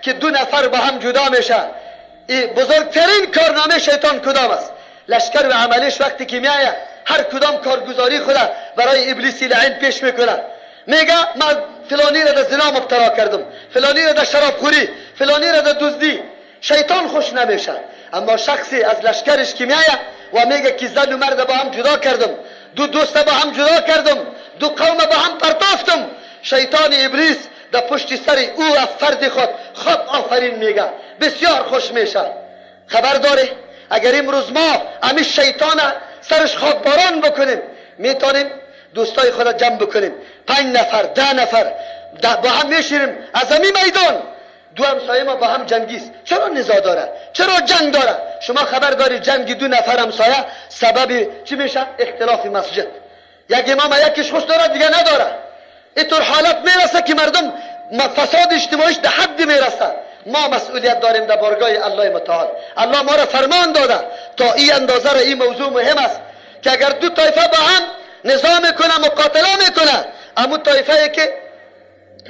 که دو نفر با هم جدا میشه، بزرگترین کارنامه شیطان کدام است؟ لشکر و عملش وقتی که میایه هر کدام کارگزاری خود برای ابلیسی لعین پیش میکنه، میگه من فلانی را در زنا مبتلا کردم، فلانی را در شرابخوری، فلانی را در دزدی. شیطان خوش نمیشه. اما شخصی از لشکرش که میایه و میگه که زن و مرد با هم جدا کردم، دو دوست با هم جدا کردم، دو قوم با هم پرتافتم، شیطان ابلیس در پشت سر او و فرد خود خوب آفرین میگه، بسیار خوش میشه. خبر داره اگر امروز ما امی شیطان سرش خاک باران بکنیم، میتونیم دوستای خود جمع بکنیم، 5 نفر 10 نفر با هم میشینیم از امی میدان، دو همسایه ما با هم جنگیست، چرا نزاع داره؟ چرا جنگ داره؟ شما خبر داری جنگ دو نفر همسایه سبب چی میشه؟ اختلاف مسجد. یک امام یکیش خوش داره دیگه نداره. اینطور حالت میرسه که مردم فساد اجتماعیش در حد میرسه. ما مسئولیت داریم در بارگاه الله متعال. الله ما را فرمان داده تا این اندازه را، این موضوع مهم است که اگر دو طایفه با هم نزاع میکنه، مقاتله میکنه، امو طایفه که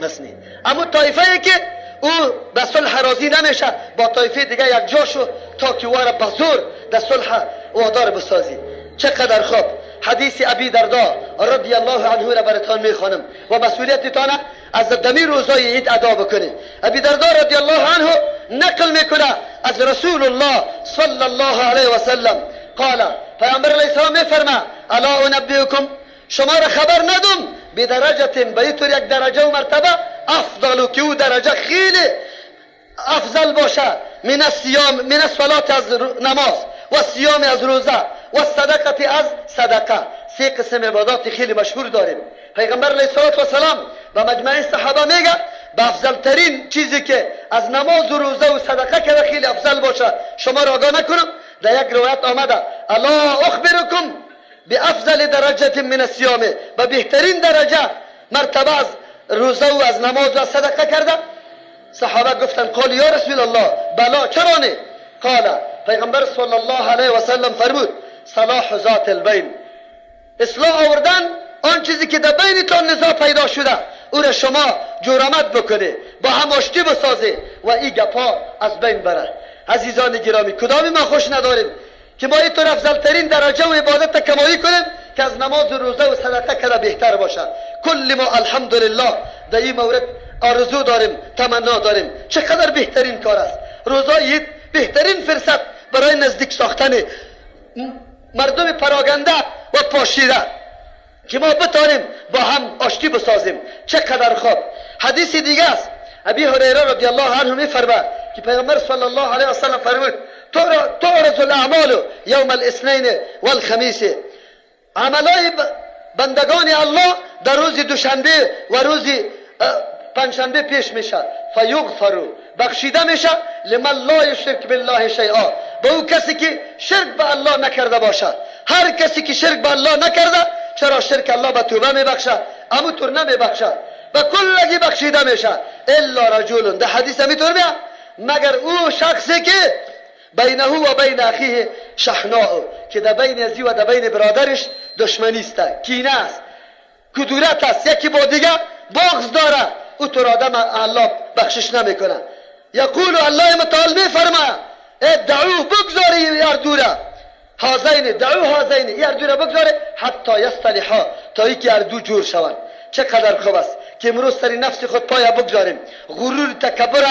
مثنی، امو طایفه که او به صلح راضی نمیشه با طایفه دیگه یک جا شو تا که او را به زور در صلح وادار بسازی. چقدر خوب حدیث ابی دردا رضی الله عنه را براتان میخوانم و مسئولیتتان از دمی روزای عید ادا بکنید. ابی دردا رضی الله عنه نقل میکنه از رسول الله صلی الله علیه و سلم قال، پیامبر علیه السلام میفرما الا انبئکم، شما را خبر ندم به درجه، به طور یک درجه و مرتبه افضل، که او درجه خیلی افضل باشه، من الصیام، من الصلاه از نماز، و الصیام از روزه، و الصدقه از صدقه. سه قسم عبادات خیلی مشهور داریم. پیغمبر علیه الصلاه و السلام به مجمع صحابه میگه به افضل ترین چیزی که از نماز و روزه و صدقه که خیلی افضل باشه شما را آگاه نکنم. در یک روایت آمده الا اخبرکم بافضل درجه من الصیام، به بهترین درجه مرتبه از روزه و از نماز و از صدقه کرده. صحابه گفتن قال یا رسول الله بلا، چرا نه؟ قال، پیغمبر صلی الله علیه و سلم فرمود صلاح ذات البین، اصلاح آوردن آن چیزی که در بینتان نزاع پیدا شده او را شما جرامت بکنه، با هم آشتی بسازه و این گپا از بین بره. عزیزان گرامی، کدامی ما خوش نداریم که ما اینطور افضل ترین درجه و عبادت کمایی کنیم که از نماز و روزه و صدقه کرده بهتر باشه. کل ما الحمدلله در این مورد آرزو داریم، تمنا داریم. چقدر بهترین کار است روزای بهترین فرصت برای نزدیک ساختن مردم پراگنده و پاشیده که ما بتانیم با هم آشتی بسازیم. چقدر خوب. حدیث دیگه است، ابی هریره رضی الله عنه میفرماید که پیغمبر صلی الله علیه و سلم فرمود تعرض الاعمال یوم الاثنین والخمیس، عملای بندگان الله در روز دوشنبه و روز پنجشنبه پیش میشه، فیغفر، بخشیده میشه لمن لا یشرک بالله شیئا، به او کسی که شرک به الله نکرده باشه. هر کسی که شرک به الله نکرده، چرا شرک الله به توبه میبخشه، امو طور نمیبخشه، به کلگی بخشیده میشه. الا رجل، در حدیث همیطور میاد، مگر او شخصی که بینه و بین اخیه شحناء، که در بین ازی و در بین برادرش دشمنی است، کینه است، کدورت است، یکی با دیگه بغض داره، او تو آدم الله بخشش نمیکنه. یقول الله متعال میفرماید ادعو، بگذاری یردوره، هازین دعو هازین، یردوره بگذاره حتی یصطلحا، تا اینکه هر جور شوند. چقدر خوب است که امروز سر نفس خود پای بگذاریم، غرور تکبر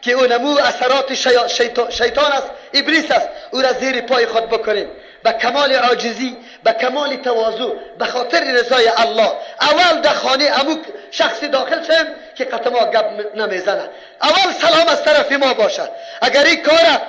که اونمو اثرات شیطان است، ابلیس است، او را زیر پای خود بکنیم، به کمال عاجزی، به کمال تواضع، به خاطر رضای الله. اول در خانه امو شخصی داخل شیم که قطما گپ نمیزنه، اول سلام از طرف ما باشد. اگر این کار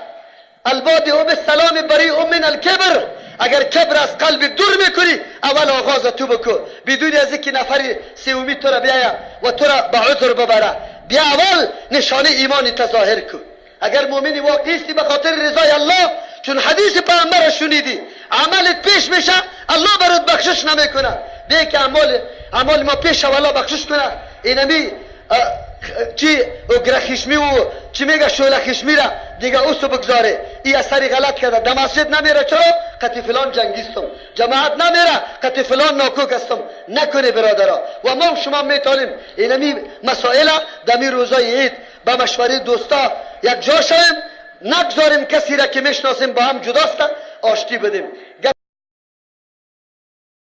البادئ بالسلام بریء من الکبر، اگر کبر از قلب دور میکنی، اول آغاز تو بکن، بدون از اینکه نفر سومی تو را بیاید و تو را به عذر ببره. بیا اول نشانه ایمان تظاهر کن. اگر مؤمن واقعی استی به خاطر رضای الله، چون حدیث پیامبر شنیدی، عملت پیش میشه، الله برات بخشش نمیکنه. بیا که اعمال ما پیش الله بخشش کنه. اینمی چی اگره خشمی و چی میگه شعله خشمی را دیگه اوسو بگذاره، ای اثری غلط کرده، در مسجد نمیره، چرا؟ قطی فلان جنگیستم، جماعت نمیره، قطی فلان ناکوک هستم. نکنه برادرا. و ما شما میتونیم اینمی مسائل در می روزای عید به مشوره دوستا یک جا شویم، نگذاریم کسی را که میشناسیم با هم جداست آشتی بدیم.